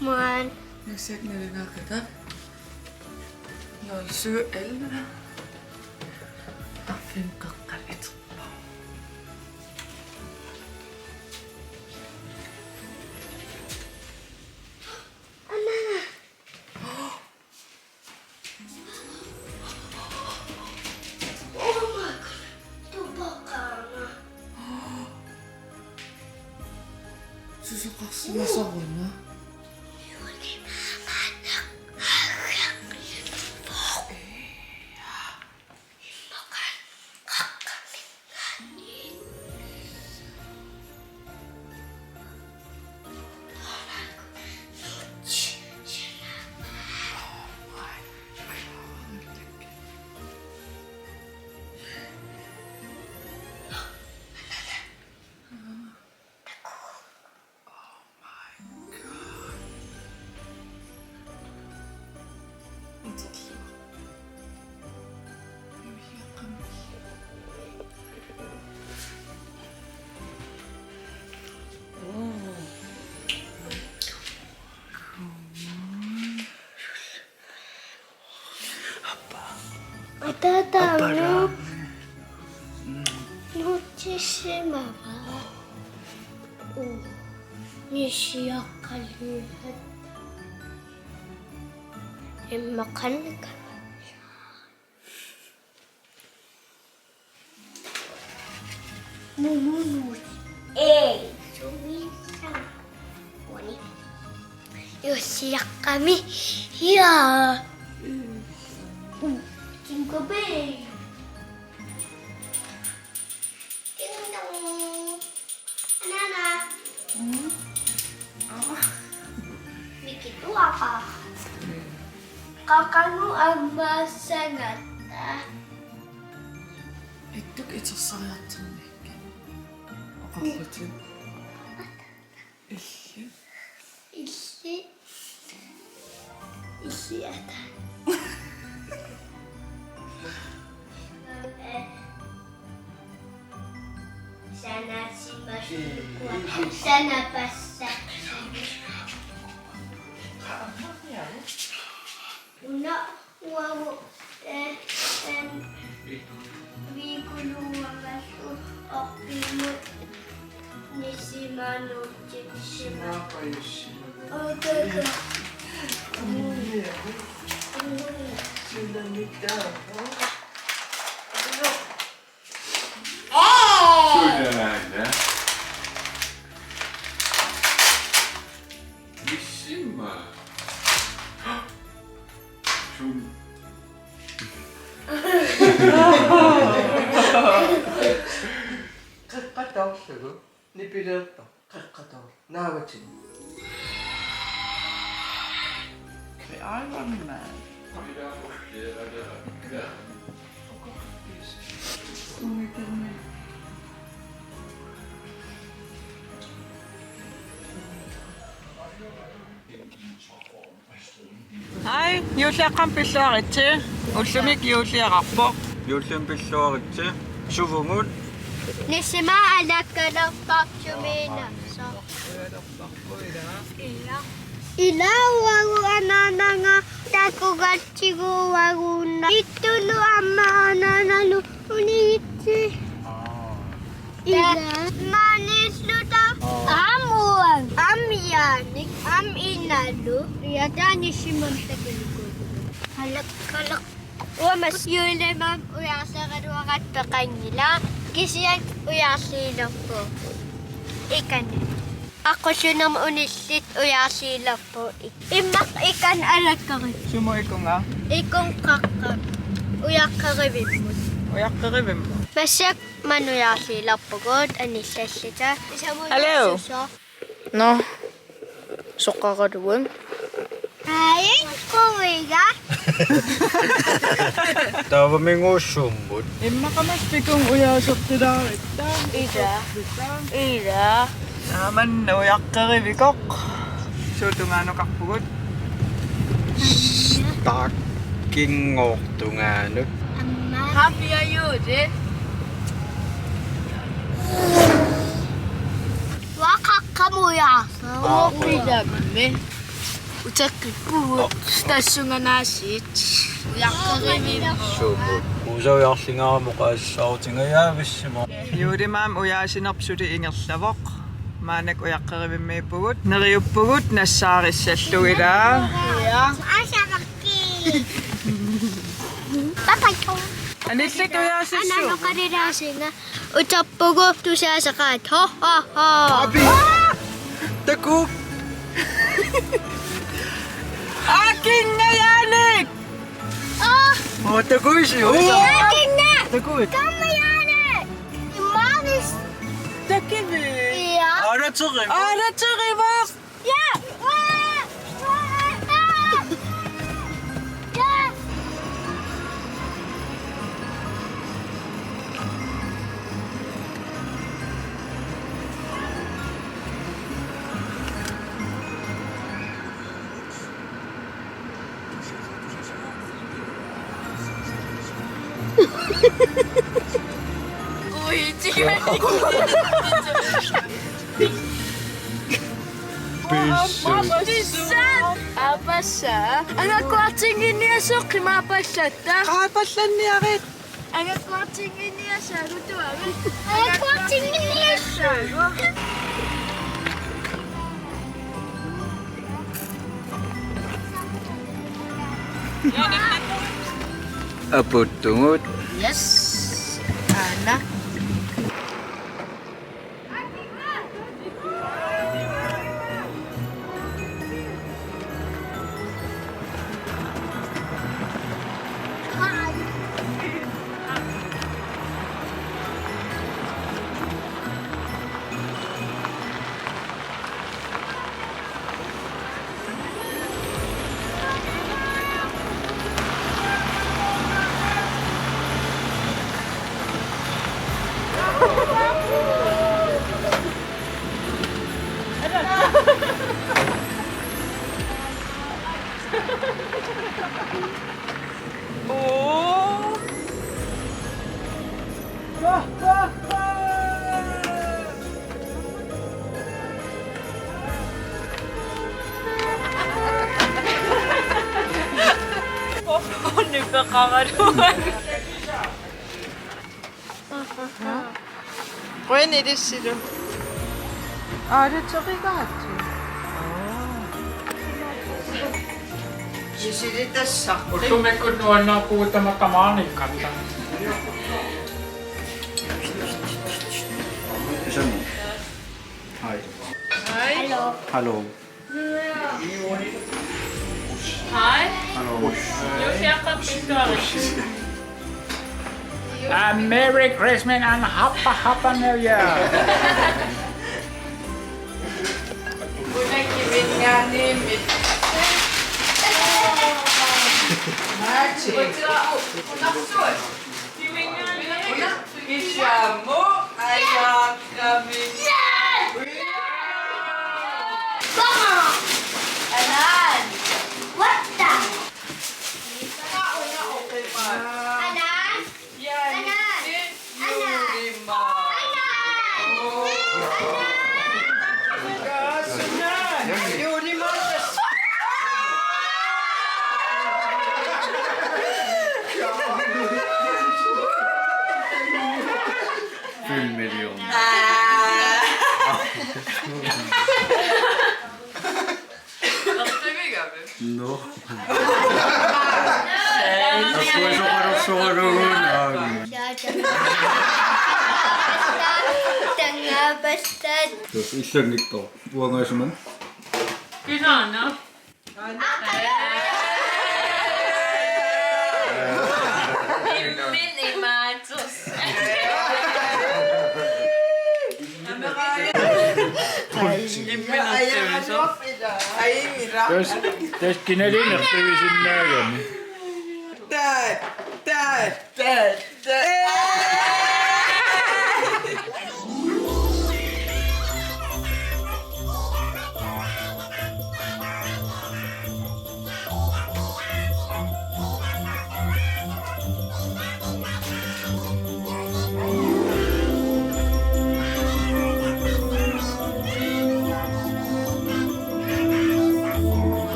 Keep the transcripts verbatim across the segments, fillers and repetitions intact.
Muan. Massakkut nalunaaqutaq nul syv elleve. Arfineq-qeqqata iterpoq. Anana. Oh my God. Tupaqaanga. Susoqarsimasoruna. Atata. Apara. Nuutsisimavaa. Uu. Nisiaqqaliuat. Immaqa qanoq. Mumunu. Ei, sumiitsa. Uani. Nuutsiaqqami. Ja. Jingle bell. Ding dong. Anana. Mm. Oh. Mikituaqaaq. Mm. Qaqanu ammaassangatta. Ittuk itersariartornikkit. Oqarputit. Illit. Illit. Illit ata. Sanasimasukua. Sanapassa. Una. Uagut, eh, en, viikuluagallu oqimut nisimanuutsitsima. Otaka. Sulanita. Sulanita. Nisima. Sum. Qeqqatoorlugu nipilerpoq qeqqatoorlugu naavatin. Iron Man. Hej, juulliaqqami pilluaritsi. Ullumi juulliararpoq. Juullimi pilluaritsi. Suvugut? Nisima alakkalerpoq sumiinnersoq. Ila. Ila uagut anaanaga takugatsigu uagut una. Ittunut aamma anaanalu unigitsi. Ila. Maaniilluta. Aamma uanga. Aamma Jaanik. Aamma Inalu. Ja, taava nisimamik takugatsigu. Alakkalak. Uanga juullimut ujaarleraluaratta peqanngilaq. Kisianni ujaarliilerpugut. Ikani. Aqqusinermut unillit ujaarliilerpugut. Immaqa ikani alakkarivimmi. Sumut ikunga? Ikunga qaqqamik. Ujaqqerivimmut. Ujaqqerivimmut. Massakkut maani ujaarliilerpugut anillalluta. Hello. Susoq. Nå. Soqaraluan. Ai, kuiga. Taava minguussumut. Immaqa massakkut ujaasartilaaritta. Ila. Ila. Taamanna ujaqqerivikoq. Suut tungaanut oqarpugut? Stakkinngooq tungaanut. Amma. Happy are you, Jay? Uanga qaqqamik ujaarlunga. Aa, uanga. Uilammi. Takkippugut tassunga naasiit. Ujaqqerivimmi. Suumut. Usaviarlingaarmut qaassaarutinngajavissimavoq. Juulimaami ujaasinerput suli ingerlavoq. Maannakkut ujaqqerivimmiippugut. Neriuppugut nassaarissallugit ilaa. Ja. Papa. Anillak ujaasissuu. Ananoqalilaasinga. Uterpugut tusaasaqaat. Ho, ho, ho. Abi. Takuuk. Akinngajanik. Ah. Oh, takuisi. Oh. Akinna. Takuuk. Kammajaanik. Imaanis. Takivi. Ja. Aalaterivoq. Aalaterivoq. Ja. Ja. Ui, tiga. Pissut. Pissat. Apassa. Angakkuartinnginiasoq qimaapallatta. Qaapallanniarit. Angakkuartinnginiasaagut tuavit. Angakkuartinnginiasaagut. Aputtugut. Yes. Aana. Qujanaq ilissilu. Aalaterigaatsi. Sisilittassaq. Ullumikkut nuannaarpugut tamatta maaniikkatta. Isami. Hej. Hej. Hallo. Hallo. Hej. Hallo. Juusiaqqappikkaari. A Merry Christmas and Happy Happy New Year. Una kivinngaanniit. Maati. Kivinngaanniit. Una. Kisianni ajaqqamik. Yes! Come on! Anan. What the? Anan. Anan. Anan. Anan. Filmiliorneq. Aa. Nå. Akuisoqalersoralugu naami. Tangaapassat. Tassa illanngitsoq. Uangaasumik. Kisianni. Imminut imaattoq. Imminut imaattoq. Tassa, tassa kinaluunniit pivisinnaagami. Taat, taat, taat.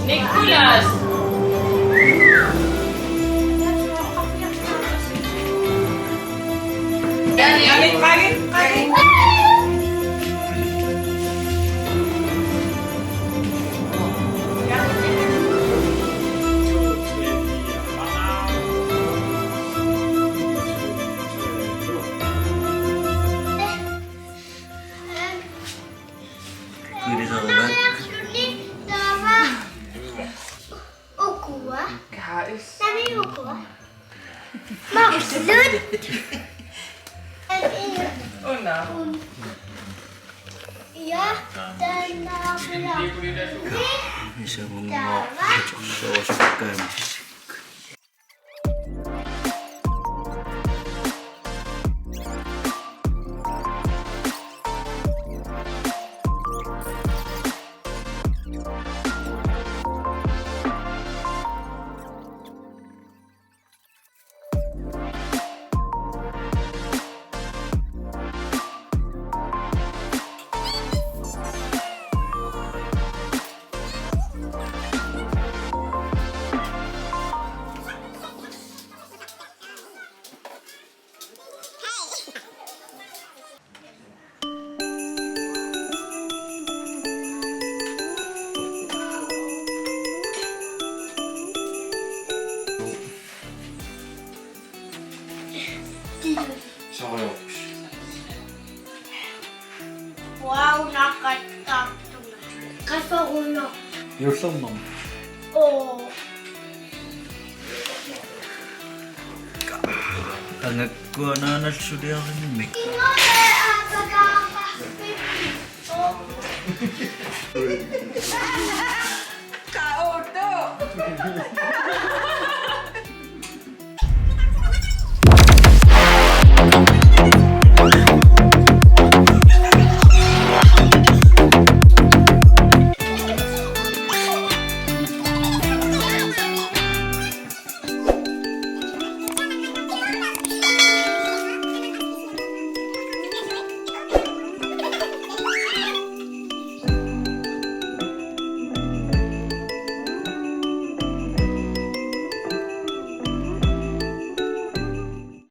Nicolas. Ukua. Nani ukua? Marslut. Una. Ja, den er. Isumummo atorluarusukkaangassi. Wow, nakattartunga. Kasaruna. Juullernarmi. Oo. Angakkut anaanallu suliarimmik. Kautu.